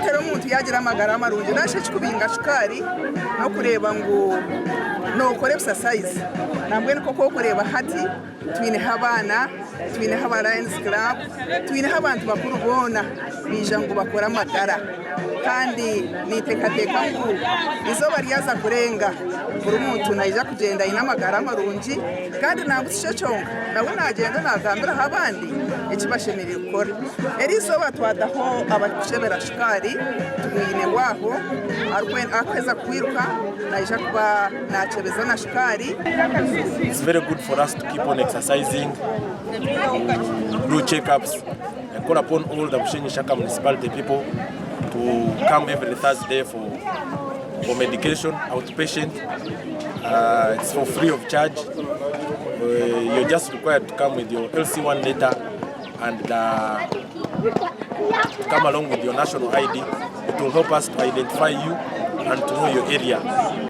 Teri omuntu yaagira amagara marungi nari ekikubinga shukaari n'okureeba ngu nookora ebisasayizi. Nambwenu nk'oku orikureeba hati twineho abaana, twineho aba Lions Club, twineho abantu bakuru boona baija ngu bakore amagara. Kandi ninteekateeka ngu eizooba ryaza kurenga buri muntu naija kugyenda aine amagara marungi kandi nangwa tikyo kyonka nawe naagyenda naagambiraho abandi eki bashemereire kukora. Eri izooba twataho abarikukyebera shukaari tubwine bwaho arikuheza kwiruka naija kuba nakyebeza na shukaari. It's very good for us to keep on exercising, to do check-ups. I call upon all the Bushenyi Shaka municipality people to come every Thursday for, for medication, outpatient. Uh, it's for free of charge. Uh, you're just required to come with your LC1 letter and uh, come along with your national ID. It will help us to identify you and to know your area.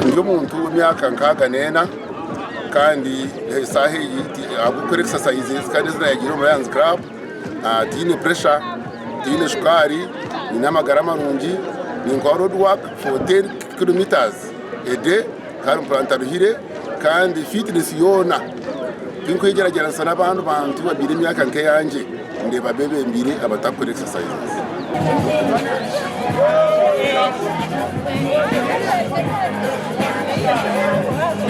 Ndi omuntu w'emyaka 64 kandi esaaha egi ahabw'okukora exercises kandi ezi nayegiire omu Lions Club tihaine pressure, tihaine shukaari, nyine amagara marungi, ninkora road work for 10 kilometres a day kandi mpurira ntaruhire kandi fitness yoona tinkwegyeragyeranisa n'abandi bantu abaine emyaka nk'eyangye ndeeba bebembeire abatarikukora exercises.